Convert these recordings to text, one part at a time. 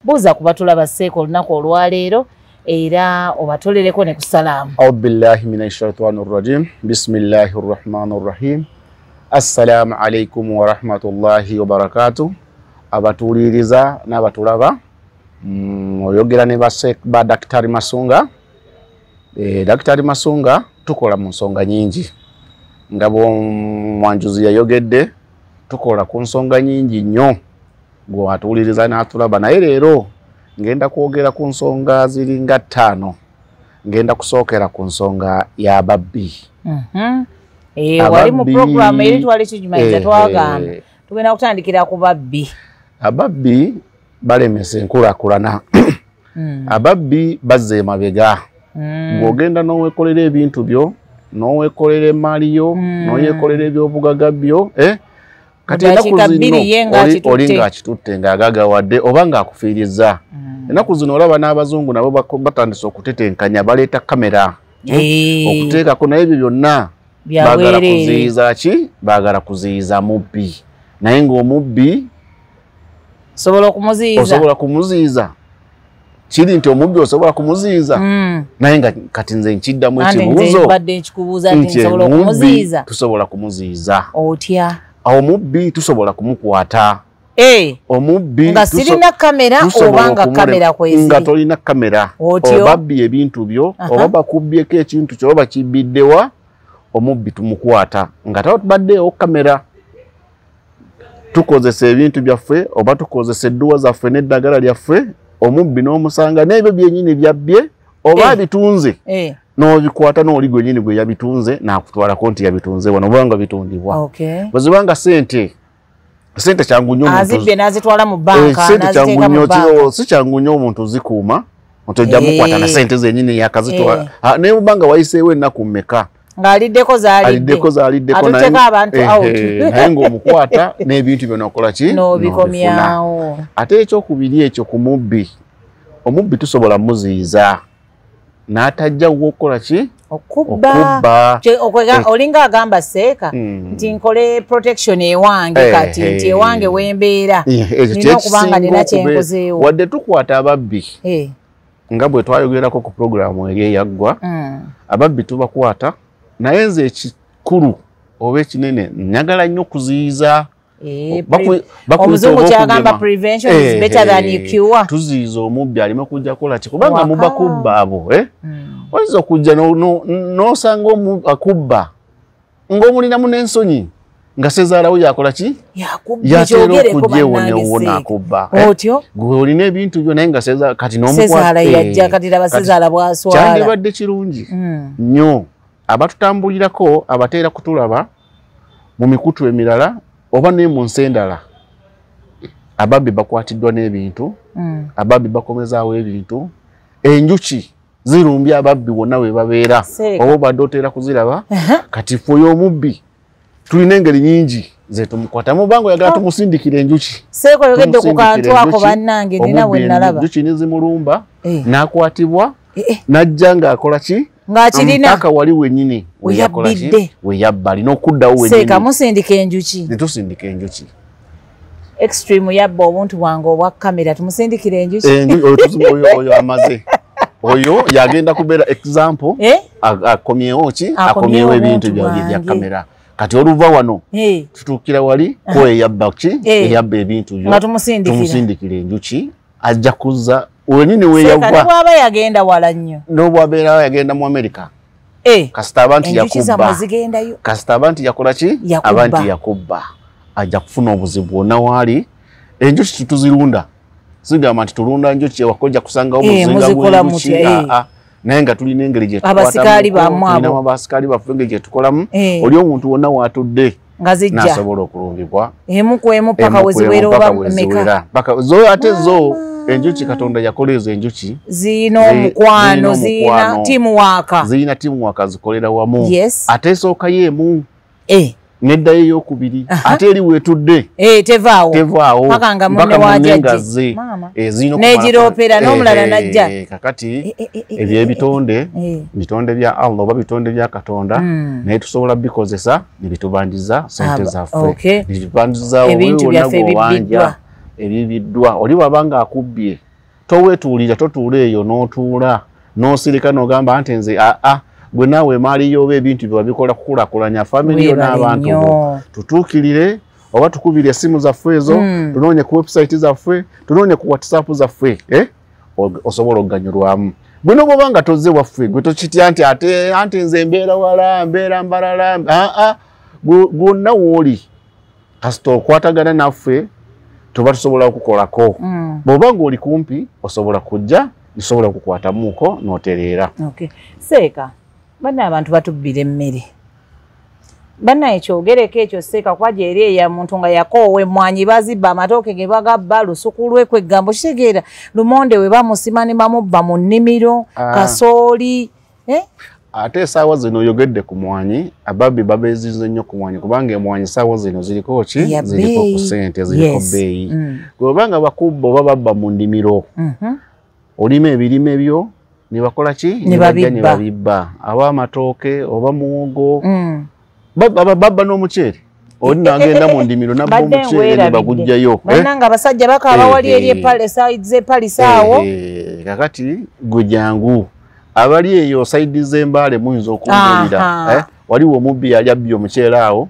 Buuza ku batulaba Seeka olunaku olwaleero era obatolereko ne ku salaamu. A'udhu billahi minash shaitanir rajim. Bismillahir rahmanir rahim. Assalamu alaikum wa rahmatullahi wa barakatuh. Abatuuliriza n'abatulaba, oyogera ne ba Daktari Masunga. Daktari Masunga tukola mu nsonga nyingi, nga bw'omwanjuzi yayogedde, tukola ku nsonga nyingi nnyo gw'atuuliriza n'atulaba. Naye leero ngenda kwogera ku nsonga ziringa 5. Ngenda kusookera ku nsonga y'ababbi. Wali mu program eri twali kijumanyiza twagamba tugenda kutandikira ku babbi. Ababbi balemesa enkulaakulana. Ababbi bazza emabega. Ng'ogenda n'oweekolera ebintu byo, n'oweekolera emmaali yo, n'oyeekolera ebyobugagga byo, kati ennaku zino oli ng'akitutte ng'agagawadde oba ng'akufiirizza. Ennaku zino olaba n'abazungu nabo batandise okutetenkanya, baleeta kamera okuteekako, naye ebyo byonna baagala kuziyiza ki? Baagala kuziyiza mubbi. Naye ng'omubbi osobola okumuziyiza, osobola kumuziyiza. Kiri nti omubbi osobola kumuziyiza, naye nga kati nze nkiddamu ekibuuzo nti omubbi tusobola kumuziyiza otya? Omubbi tusobola kumukwata. Omubbi nga sirina kamera oba nga kamera kweziri, nga tolina kamera, obabbye ebintu byo oba bakubbyeko ekintu kyo oba kibbiddewa, omubbi tumukwata nga tobaddeewo kamera. Tukozesa ebintu byaffe oba tukozesa edduwa zaffe n'eddagala lyaffe, omubbi n'omusanga n'ebyo byennyini byabbye oba abitunze, n'obikwata n'oli gwennyini gwe yabitunze n'akutwalako nti yabitunze wano oba nga bitundibwa. Bwe ziba nga sente kyangu nnyo omuntu azibye n'azitwala mu banka, n'aziteeka mu banka, si kyangu nnyo omuntu zikuuma nti ojja mukwata na sente zennyini yakazitwala, naye mu bbanga wayiseewo ennaku mmeka ng'aliddeko z'aliddeko, atuteeka abantu out, naye ng'omukwata n'ebintu byonna okola ki? N'obikomyawo. Ate ekyokubiri ekyo ku mubbi, omubbi tusobola muziyiza n'atajja wokukola ki? Okubba. Olinga agamba Seeka nti nkole protection ewange, kati nti ewange wembeera nina okubanga nina kyenkozeewo. Wadde tukwata ababbi nga bwe twayogerako ku pulogulaamu eri eyaggwa, ababbi tubakwata, naye nze ekikulu oba ekinene njagala nnyo kuziyiza. Omuzungu kyagamba prevention is better than cure. Tuziyiza omubbi aleme kujja kukola ki, kubanga mubakubba abo oyinza okujja n'osanga akubba ng'omulinamu n'ensonyi nga sezaalawo yakola ki? Yatera okujja ewonewona akubba. Gwe olina ebintu byo naye nga sezaala kati n'omukwata kyandibadde kirungi nnyo abatutambulirako abateera kutulaba mu mikutu emirala oba ne mu nsi endala. Ababbi bakwatiddwa n'ebintu, ababbi bakomezaawo ebintu, enjuki zirumbye ababbi wonna we babeera, oba obadde oteera kuziraba. Kati ffe oyo omubbi tulina engeri nyingi ze tumukwatamu, banga oyagala tumusindikira enjuki. Seeka oyogedde ku kantu ako bannange, nina we nalaba enjuki ne zimulumba n'akwatibwa n'ajja ng'akola ki? Ng'akirina mpaka wali wennyini we yakola ki? We yabba, alina okuddawo wennyini. Seeka musindika enjuki. Tusindika enjuki. Extreme yabba obuntu bwange obwa kamera, tumusindikira enjuki. Oyo amaze. Oyo yagenda kubeera example, akomyewo ki? Akomyewo ebintu bya kamera. Kati oluva wano tutuukira wali ko eyabba ki? Eyabba ebintu byo. Tumusindikira enjuki, ajja kuzza wennyini we yava. Seeka bw'aba yagenda wala nnyo. N'obwabeera yagenda mu Amerika. Kasita aba nti yakubba. Kasita aba nti yakola ki? Aba nti yakubba. Ajja kufuna obuzibu bwonna waali. Enjuki tuzirunda. Sigamba nti tulunda njuki ewaka ojja kusangawo omuzinga gw'enjuki. Naye nga tulina engeri gye tukwatamu, abasikaali baffe engeri gye tukolamu, oli omuntu wonna waatudde n'asobola okulumbibwa emu ku emu paka we ziwera oba mmeka. Zo ate zo enjuki Katonda yakola ezo enjuki ziyina omukwano, ziyina teamwork, ziyina teamwork, zikolera wamu. Ate esookayo emu neddayo eyokubiri, ate eri weetudde tevaawo, tevaawo paka nga munne wajajje n'egiroopera n'omulala najja. Kakati ebyo ebitonde bitonde bya Allah oba bitonde bya Katonda, naye tusobola bikozesa ne bitubanjiza sente zaffe, ne bitubanjiza ebintu byaffe ebibiddwa. Oli bw'aba nga akubbye Towetuulira, totuula eyo n'otuula n'osirika n'ogamba nti nze aa gwe naawe emaali yo oba ebintu bye wabikola kukulaakulanya family yo n'abantu bo. Tutuukirire oba tukubire essimu zaffe ezo, tunoonye ku website zaffe, tunoonye ku WhatsApp zaffe, osobola okuganyulwamu. Gwe n'obwoba nga tozze waffe, gwe tokitya nti ate anti nze mbeera wala, mbeera mbalala, aa gwonna w'oli kasita okwatagana naffe tuba tusobola okukolako. Bw'oba ng'oli kumpi osobola kujja, nsobola okukwatamuuko n'otereera. Okay. Seeka, banna abantu batubbira emmere. Banna ekyogereko ekyo Seeka kuba gyeri eya muntu nga yakoowa emmwanyi bazibba, amatooke ge bagabba, lusuku lwe kwegamba okitegeera, lumonde we bamusima ne bamubba mu nnimiro, kasooli. Ate essaawa zino oyogedde ku mwanyi, ababbi babeezize nnyo ku mwanyi kubanga emmwanyi essaawa zino ziriko ki? Ziriko ku ssente, ziriko bbeeyi. Bw'oba nga bakubba oba babba mu nnimiro, olima ebirime byo ne bakola ki? Ne bajja ne babibba. Babibba. Aba amatooke oba muwogo, babba n'omuceere. Oli n'agenda mu nnimiro n'abba Badde omuceere ne ngwerabidde. baguggyayo. Bannange abasajja bakaaba wali eri side z'e awo. Kakati gwe jangu abali eyo side z'Embaale muyinza okumbuulira. Waliwo omubbi yali abbye omuceere awo,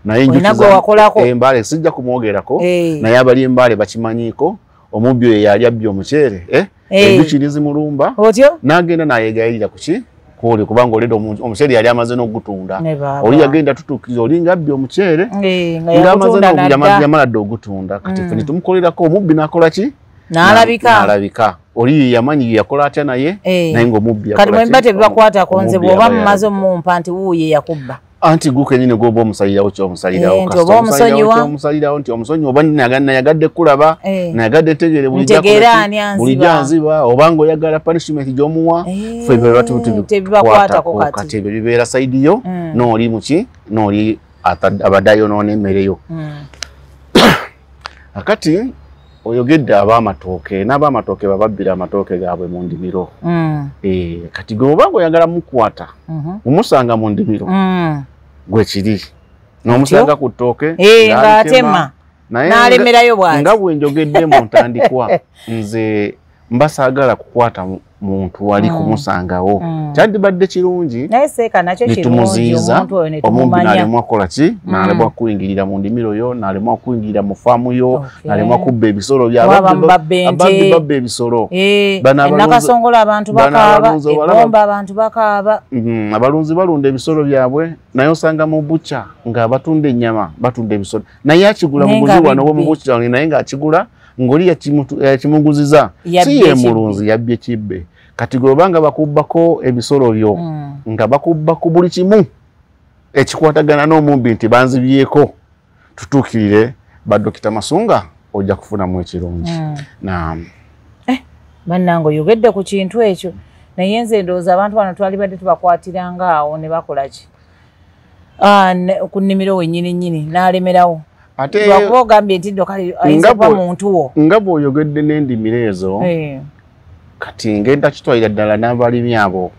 naye Olina gwe wakolako. Embaale sijja kumwogerako, naye abali Embaale bakimanyiiko, omubbi oyo yali abbye omuceere, enjuki ne zimulumba, Otyo? n'agenda n'ayegayirira ku ki? Kwoli kubanga oleda omuceere yali amaze n'okugutunda. Ne baaba. Oli yagenda tutuukiriza oli ng'abbye omuceere, nga ng'amaze yakutunda n'adda. yamala dda ogutunda. Kati ffe ne tumukolerako, omubbi n'akola ki? N'alabika. N'alabika. Oli ye yamanyi ye yakola atya naye, naye ng'omubbi Kati yakola mwe ki? mba tebibakwatako nze Omubbi bw'oba aba mumaze yalabika. omumpa nti wuuye yakubba. Anti gwe kennyini gw'oba omusalirawo ky'omusalirawo. Nti Kasita oba omusalirawo omusonyiwa. ky'omusalirawo nti omusonyiwa oba nayagadde kulaba, nayagadde tegeere bulijjo Ntegeere akola ki? ani anziba. Bulijjo anziba, oba ng'oyagala punishment gy'omuwa, ffe ebyo biba Tebibakwatako tubikwatako. kati. Kati ebyo bibeera side yo, n'oli muki, n'oli abadde ayonoona emmere yo. Akati oyogedde ab'amatooke, n'ab'amatooke bababbira amatooke gaabwe mu ndimiro. Kati gwe oba ng'oyagala mukwata, omusanga mu ndimiro, gwe kiri n'omusanga ku ttooke, Ng'atema. Naye N'alemerayo bw'ati. Nga bwe njogedde mu ntandikwa, nze mba saagala kukwata muntu wali kumusangawo. Kyandibadde kirungi Naye Seeka nakyo ne kirungi tumuziyiza, omuntu oyo ne omumbi tumumanya. n'alemwa kukola ki? N'alemwa kuyingirira mu ndimiro yo, n'alemwa kuyingirira mu faamu yo, n'alemwa kubba ebisolo bya Oba ababbi bamubabba ente. Ababbi babba ebisolo. Bano Nakasongola abantu bano bakaaba, abalunzi obalaba Egomba abantu bakaaba. Abalunzi balunda ebisolo byabwe, naye osanga mu bukya nga batunda ennyama, batunda ebisolo. Naye akigula Naye muguzi nga wano bibbi. mu bukya naye ng'akigula ng'oli yakimuguziza. Yabbye Si ye kibbe. mulunzi, yabbye kibbe. Kati gwe obanga bakubbako ebisolo byo, nga bakubba ku buli kimu ekikwatagana n'omubbi nti banzibyeko, tutuukirire ba Dokita Masunga, ojja kufunamu ekirungi. Naam. Bannange oyogedde ku kintu ekyo, naye nze ndowooza abantu bano twalibadde tubakwatiranga awo ne bakola ki? Ku nnimiro wennyini nnyini n'alemerawo. Ate Lwakuba ogambye nti nno kale ayinza Nga kuba muntu wo. Nga bw'oyogedde n'endimiro ezo, kati ngenda kitwalira ddala n'abalimi abo.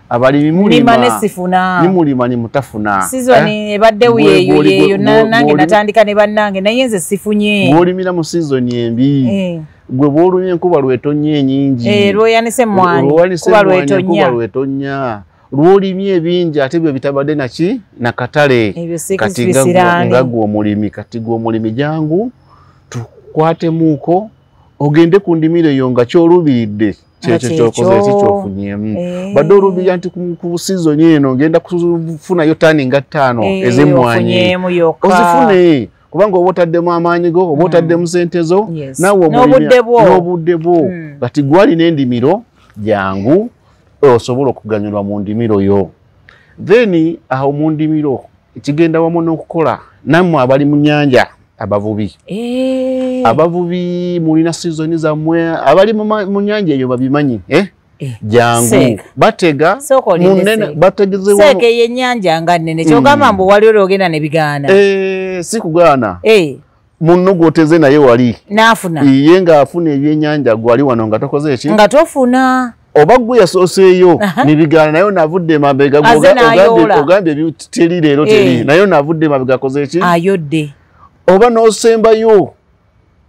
Abalimi Mulima mulima, ne sifuna. Nimulima ne mutafuna. Sizoni ebadde yeeyo yeeyo, nange natandika ne bannange naye nze sifunye. Bw'olimira mu sizoni embi, gwe bw'olumya enkuba lw'etonnya ennyingi. Lw'oyanise emmwanyi, Lw'oyanise kuba emmwanyi, lw'etonnya. enkuba lw'etonnya. Lw'olimye ebingi ate byo bitabadde naki na katale. Ebyo si Kati bisiraani. nga gwe omulimi, kati gwe omulimi jangu tukwatemuuko ogende ku ndimiro eyo nga ky'oluubiridde kyekyo Nga ky'okoze kyekyo. eki ky'ofunyeemu. Badde oluubirira nti ku sizoni eno ngenda kufunayo ttaani nga 5 ez'emmwanyi. Ofunyeemu yokka. Ozifune kubanga oba otaddemu amaanyi go, oba otaddemu ssente zo, naawe omulimi N'obudde bwo. N'obudde bwo. Kati gwe alina endimiro jangu osobola okuganyulwa mu ndimiro yo. Then awo mu ndimiro kigenda wamu n'okukola nammwe abali mu nnyanja abavubi. Abavubi mulina sizoni zammwe, abali mu nnyanja eyo babimanyi, Jangu. Seeka. Batega Sooka olinde munene, Seeka. bategezewa Seeka ey'ennyanja nga nnene, ky'ogamba mbu wali oli ogenda ne bigaana. Si kugaana. Munno gw'oteze naye wali. N'afuna. Ye ng'afuna ebyennyanja, gwe ali wano nga tokoze eki? Nga tofuna. Oba gwe yasooseeyo ne bigaana, naye onaavudde emabega, Aze n'ayoola. ogambye teri leero teri. Naye onaavudde emabega akoze eki? Ayodde. Oba n'osembayo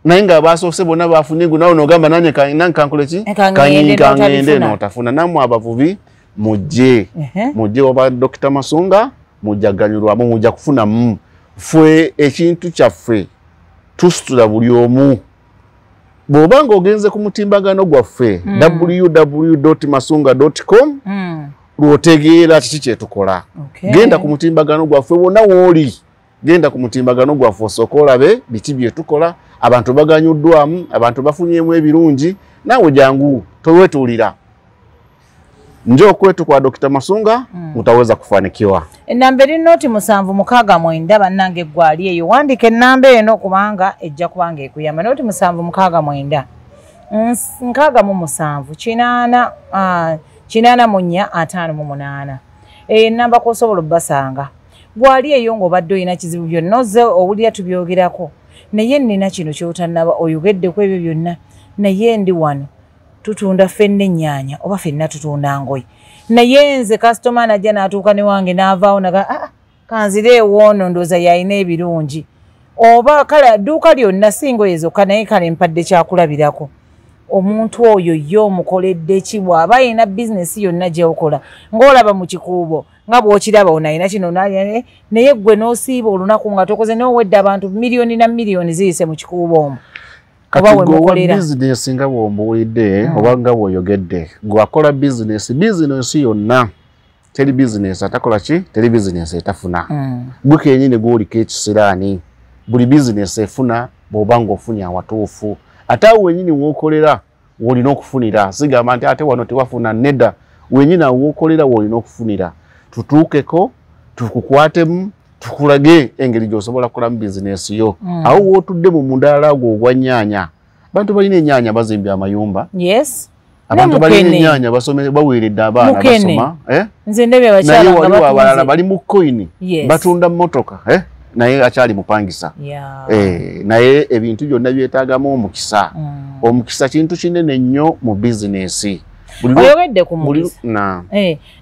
Naye nga abasoose bonna bafunye, gwe nawe n'ogamba nanye kankole ki? Kangende n'otafuna. Nammwe abavubi mujje. Mujje oba Dr. Masunga, mujja ganyulwamu, mujja kufunamu. Ffe ekintu kyaffe tusitula buli omu. Bw'oba ng'ogenze ku mutimbagano gwaffe www.masunga.com lw'otegeera kiki kye tukola. Genda ku mutimbagano gwaffe wonna w'oli. Genda ku mutimbagano gwaffe osooke olabe biki bye tukola, abantu baganyuddwamu, abantu bafunyeemu ebirungi, naawe jangu towetuulira. Njoo kwetu kwa Dr. Masunga, utaweza kufanikiwa. Enamba eri 076 bannange gwali eyo. Wandika enamba eno kubanga ejja kubanga ekuyamba. 076 67 84 58. Enamba kw'osobola obbasanga. Gwali eyo ng'obadde olina kizibu byonna ozze owulira tubyogerako. Naye nnina kino ky'otannaba oyogeddeko ebyo byonna. Naye ndi wano. Tutunda ffenna ennyaanya oba ffenna tutunda ngoye. Naye nze kasitoma najja n'atuuka ne wange n'avaawo naga kanzire ewoono ndowooza yalina ebirungi. Oba kale dduuka lyonna si ngoye zokka naye kale mpadde kyakulabirako. Omuntu oyo ye omukoledde ki bw'aba alina bizinesi yonna gy'okola ng'olaba mu kikuubo nga bw'okiraba ono alina kino naye ggwe n'osiiba olunaku nga tokoze n'owedde abantu miliyoni na miliyoni ziyise mu kikuubo omwo. Kati gwe owa bizinesi nga bw'ombuulidde oba nga bw'oyogedde, gwe akola bizinesi, bizinesi yonna teri bizinesi atakola ki? Teri bizinesi etafuna. Gwe kennyini gw'oliko ekisiraani, buli bizinesi efuna bw'oba ng'ofunye awatuufu. Ate awo wennyini w'okolera w'olina okufunira. Sigamba nti ate wano tewafuna, nedda, wennyini awo w'okolera w'olina okufunira. Tutuukeko, tukukwatemu, tukulage engeri gy'osobola kukolamu bizinesi yo. Awo w'otudde mu mudaala gwo ogwa nnyaanya, abantu balina ennyaanya bazimbye amayumba. Yes. Abantu balina ennyaanya baweeredde abaana basoma. Nze ndabye abakyala Naye nga waliwo abalala batunze. bali mu koyini, batunda mmotoka, naye akyali mupangisa. Naye ebintu byonna byetaagamu omukisa. Omukisa kintu kinene nnyo mu bizinesi. Oyogedde ku mukisa.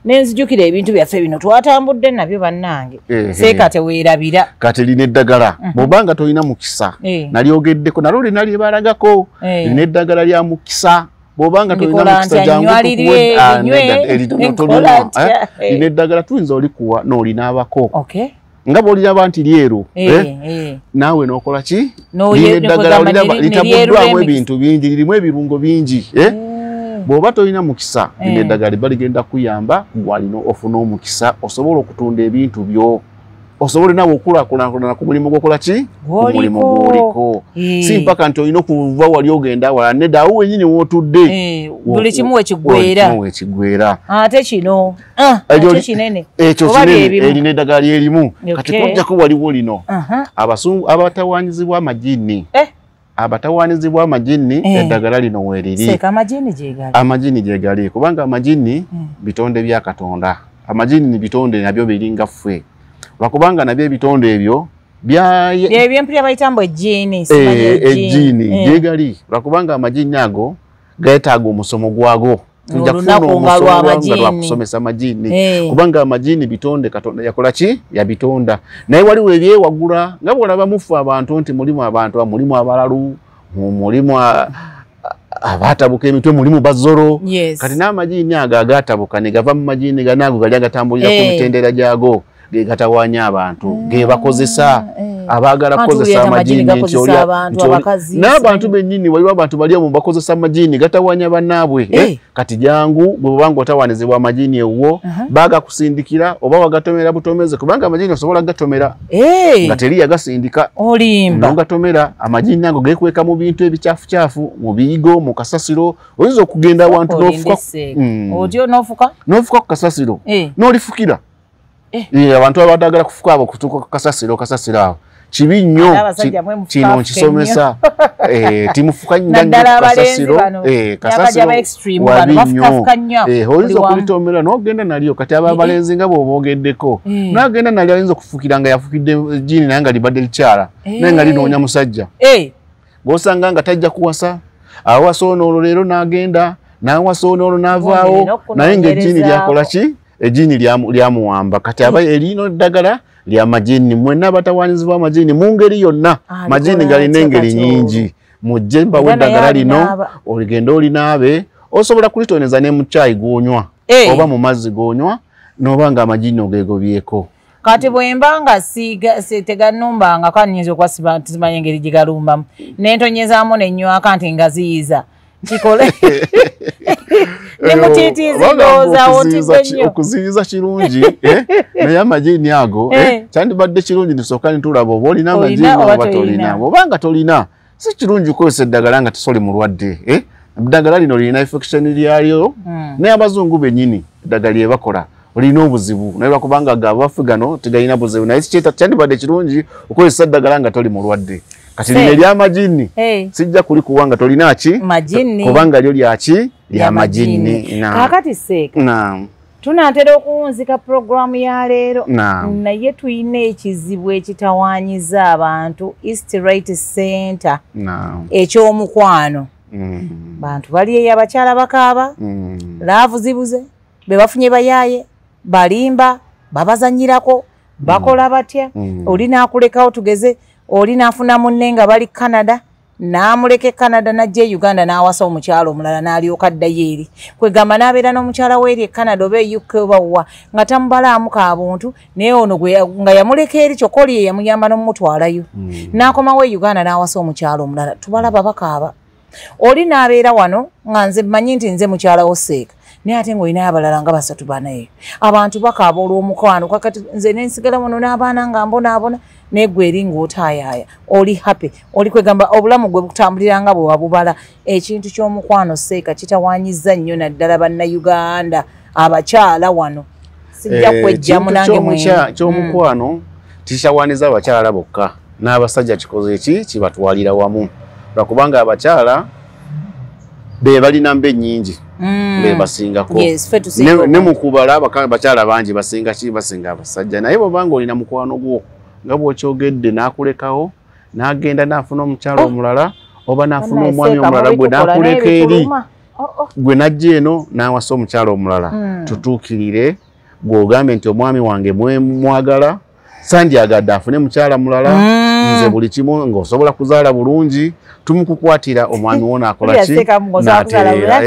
Nenzijukira ebintu byaffe bino twatambudde nabyo bannange. Seeka teweerabira. Kati lina eddagala. Bw'obanga tolina mukisa, nalyogeddeko nalwo lina lyebalagako. Lina eddagala lya mukisa. Bw'obanga tolina Ndikola mukisa ntya, jangu nnywa tukuwe- lirye, linywe, Nedda, eritono nkola tolinywa, ntya, Lina eddagala tuyinza olikuwa n'olinaabako. Nga bw'oliraba nti lyeru, naawe n'okola ki? Lina eddagala oliraba, litabuddwamu ebintu bingi, lirimu ebirungo bingi, Bw'oba tolina mukisa, lino eddagala liba ligenda kuyamba gwalina ofuna omukisa, osobola okutunda ebintu byo. Osobola naawe okukulaakulana ku mulimu gw'okola ki? Ku mulimu gw'oliko. Si mpaka nti olina okuva wali ogenda awalala, nedda, awo wennyini w'otudde. Buli kimu wekiggweera. Buli kimu wekiggweera. Ate kino, ate kinene. Ekyo Oba kinene, bye bimu. erina eddagala lyerimu. Kati kujjako waliwo lino. Abatawaanyizibwa amajinni. Abatawaanyizibwa amajinni, eddagala lino weeriri. Seeka, amajinni gye gali. Amajinni gye gali, kubanga amajinni bitonde bya Katonda. Amajinni bitonde nabyo biringa ffe. Lwakubanga nabyo ebitonde ebyo Bye byempulira bayita mbu ejjiini, simanyi ejjiini. Ejjiini, gye gali. Lwakubanga amajinni ago geetaaga omusomo gwago. Tujja kufuna Olunaku nga omusomo lwa gwago nga majinni. lwa kusomesa majinni. Kubanga amajinni bitonde Katonda yakola ki? Yabitonda. Naye waliwo ebyewagula nga bw'olaba mufu abantu nti mulimu abantu, mulimu abalalu, mulimu abaatabuka emitwe, mulimu bazoro. Kati n'amajinni ago agaatabuka ne gava mu majinni ganaago gali agatambulira ku mitendera gyago, ge gatawaanya abantu, ge bakozesa. Abaagala Abantu kukozesa buyita amajinni amajinni nti gakozesa abantu, abakazi, n'abantu simanyi. bennyini, waliwo abantu bali omwo bakozesa amajinni gatawaanya bannaabwe. Kati jangu bwe bw'oba ng'otawaanizibwa amajinni ewuwo, baagakusindikira oba wagatomera butomeze, kubanga amajinni osobola gatomera nga teri yagasindika. Olimba. N'ogatomera, amajinni ago geekweka mu bintu ebicaafucaafu, mu biyigo, mu kasasiro. Oyinza okugenda awantu Olinde n'ofuka seeka. Otyo n'ofuka? N'ofuka ku kasasiro. N'olifukira. Abantu abadagala kufuka abo kutuuka ku kasasiro, kasasiro awo. Kibi nnyo, Ate abasajja mwe mufuka kino afuka nkisomesa. nnyo. Timufuka nnyo Naddala nnyo ku abalenzi kasasiro. bano. Myaka Kasasiro gy'aba extreme bano, wabi bafuka nnyo. fuka nnyo. Oyinza Buli wamu. okulitomera n'ogenda nalyo. Kati aba abalenzi nga bw'oba ogeddeko, n'agenda nalyo ayinza okufukira nga yafukidde jjiini naye nga libadde likyala, naye nga linoonya musajja. Bw'osanga nga tajja kuwasa, awasa ono olwo leero n'agenda, n'awasa ono olwo n'avaawo, Wongere naye ng'ejjiini n'okunoonyereza. lyakola ki? Ejjiini lyamuwamba. Kati aba erino ddagala lya majinni, mwenna abatawaanyizibwa amajinni mu ngeri yonna. Alikola Majinni galina atya engeri kati olwo? nnyingi. Mujje mbawe eddagala lino oligende olinaabe. Osobola kulitoneza ne mu chai gwonywa oba mu mazzi gonywa n'oba nga amagini ogegobyeko. Kati bwe mba siga teganumbanga kanyinza okwasiba ntizimanyi engeri gigalumbamu nentonyezaamu nenywaka nti ngaziyiza kikole ne mutitiizi ndowooza otidde nnyo. Okuziyiza kirungi naye amagini ago kyandibadde kirungi tusooka nitulaba oba olina amagini oba tolina. Obanga tolina si kirungi kukozesa eddagala nga tosoli mulwadde. Eddagala lino lirina infection lyalyo naye abazungu bennyini eddagala lye bakola olina obuzibu naye lwakubanga gabaffe gano tegalina buzibu naye kyandibadde kirungi okukozesa eddagala nga toli mulwadde. Kati lino ery'amagini sijja kulikuwa nga tolina ki kubanga lyo lyaki ly'amagini. Kaakati Seeka, tunaatera okuwunzika puroguramu ya leero naye tulina ekizibu ekitawaanyiza abantu East Right Center eky'omukwano. Bantu bali eyo abakyala bakaaba, laavu zibuze, be bafunye bayaaye, balimba, babazanyirako, bakola batya. Oli n'akulekawo tugeze, oli n'afuna munne nga bali Canada, n'amuleka e Canada n'ajja e Uganda n'awasa omukyala omulala n'alyoka addayo eri. Kwegamba n'abeera n'omukyala we eri e Canada oba e UK oba wa nga tamubalaamu ka buntu, naye ono nga yamuleka eri kyokka oli ye yamuyamba n'omutwalayo. N'akomawo e Uganda n'awasa omukyala omulala. Tubalaba bakaaba. Oli n'abeera wano nga nze mmanyi nti nze mukyala wo Seeka, naye ate ng'olinayo abalala nga basatu banaye. Abantu bakaaba olw'omukwano. Kakati nze nensigala wano n'abaana nga mbonaabona, naye gwe eri ng'otaayaaya oli happy, oli kwegamba obulamu gwe bukutambulira nga bwe wabubala. Ekintu ky'omukwano Seeka kitawaanyizza nnyo naddala Bannayuganda abakyala wano. Sijja kwejjamu nange mwene. Ky'omukwano tikitawaanyiza abakyala bokka n'abasajja kikoze ki kibatwalira wamu, lwakubanga abakyala be balina mbe nnyingi be basingako. Ne mu kubala abakyala bangi basinga ki basinga abasajja. Naye bw'obanga olina mukwano gwo nga bw'okyogedde n'akulekawo n'agenda n'afuna omukyala omulala oba n'afuna omwami omulala gwe n'akuleka eri gwe n'ajja eno n'awasa omukyala omulala, tutuukirire gw'ogambe nti omwami wange mwagala sandyagadde afune mukyala mulala, nze buli kimu ng'osobola kuzaala bulungi, tumukukwatira omwami wo n'akola ki n'atereera.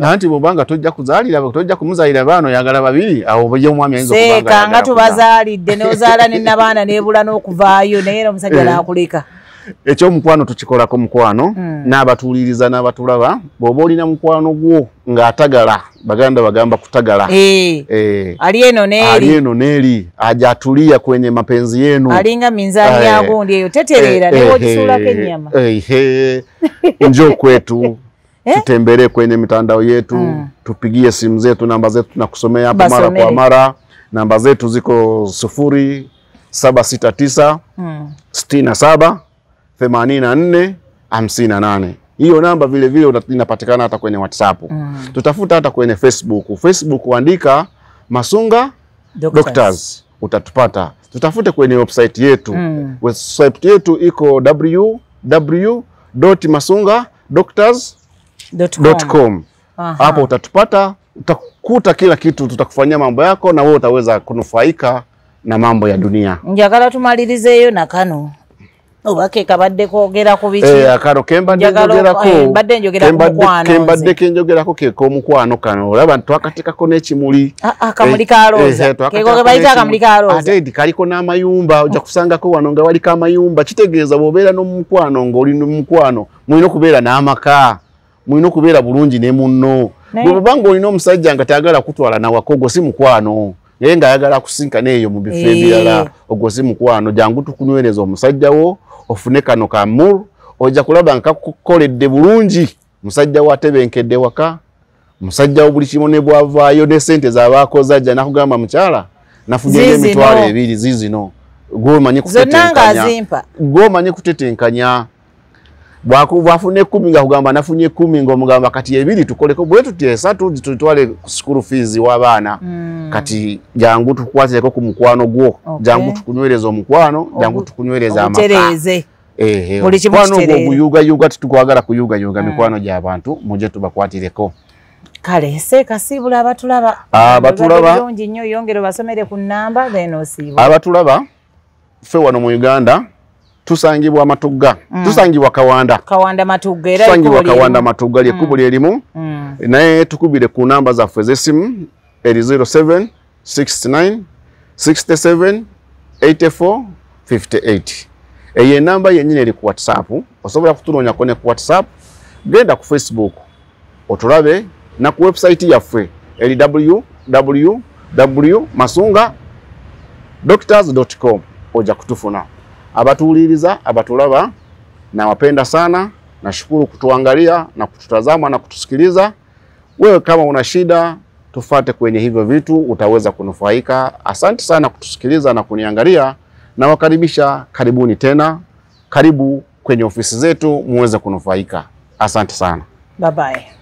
Anti bw'obanga tojja kuzaalira tojja kumuzaalira baano yagala babiri, awo ye omwami ayinza okubanga Seeka nga tubazaalidde n'ozaala ne nabaana n'ebula n'okuvaayo naye era omusajja n'akuleka. Ekyomukwano tukikolako mukwano n'abatuuliriza n'abatulaba. Bw'oba olina mukwano gwo ng'atagala, baganda bagamba kutagala, ali eno n'eri, ali eno n'eri, ajatulia kwenye mapenzi yenu, alinga minzaani ya gundi eyo tetereera ne w'ogisuulako ennyama. Njoo kwetu tutembelee kwenye mitandao yetu, tupigie simu zetu, namba zetu tunakusomea hapo mara kwa mara. Namba zetu ziko 0769 67 84 58. Hiyo namba vile vile inapatikana hata kwenye WhatsApp. Tutafuta hata kwenye Facebook. Facebook uandika Masunga Doctors utatupata. Tutafute kwenye website yetu. Website yetu iko www.masungadoctors.com. Hapo utatupata, utakuta kila kitu, tutakufanyia mambo yako na wewe utaweza kunufaika na mambo ya dunia. Njagala tumalirizeeyo na kano. Obake kabadde kwogera ku biki? Akano kembadde njogerako. Mbadde njogera ku mukwano. Kembadde kenjogerako ke k'omukwano kano. Olaba twakateekako n'ekimuli. Akamuli ka roza. Keko bayita akamuli ka roza. Ate kaliko n'amayumba, ojja kusangako wano nga waliko amayumba. Kitegeeza bw'obeera n'omukwano ng'oli n'omukwano, mulina okubeera n'amaka. Mulina okubeera bulungi ne munno. Bw'oba ng'olina omusajja nga tayagala kutwala nawaka, ogwo si mukwano. Naye ng'ayagala kusinkana eyo mu bifo ebirala, ogwo si mukwano. Jangu tukunywereza omusajja wo, ofune kano ka mur, ojja kulaba nkakukoledde bulungi. Musajja wo atebenkedde waka, musajja wo buli kimu ne bw'avaayo ne ssente z'abaakoze ajja n'akugamba mukyala nafunye emitwalo ebiri ziizino. Gw'omanyi kutetenkanya, gw'omanyi kutetenkanya. Bwafuna 10 nga kugamba nafunye 10 ng'omugamba kati ebiri tukoleko bwe tuti esatu tutwale school fees w'abaana. Kati jangu tukwatireko ku mukwano gwo, jangu tukunywereza omukwano, jangu tukunywereza amaka. Mukwano gwo guyugayuga, titukwagala kuyugayuga mikwano gy'abantu, mujje tubakwatireko. Kale Seeka siibula abatulaba. Abatulaba bulungi nnyo, yongera basomere ku nnamba then osiibula. Abatulaba ffe wano mu Uganda Tusangibwa Matugga, tusangibwa Kawanda. Kawanda Matugga, era tusangibwa Kawanda Matugga, lyekkubo lyerimu. Naye tukubire ku namba zaffe ez'essimu eri 07 69 67 84 58. Eyo enamba yennyini eri ku WhatsApp, osobola kutunoonyako ne ku WhatsApp, genda ku Facebook otulabe, na ku website yaffe eri www.masungadoctors.com ojja kutufuna. Abatuwuliriza, abatulaba, nawapenda sana, nashukuru kutuangalia na kututazama na kutusikiliza. Wewe kama una shida tufate kwenye hivyo vitu, utaweza kunufaika. Asante sana kutusikiliza na kuniangalia, na wakaribisha, karibuni tena, karibu kwenye ofisi zetu muweze kunufaika. Asante sana. Bye bye.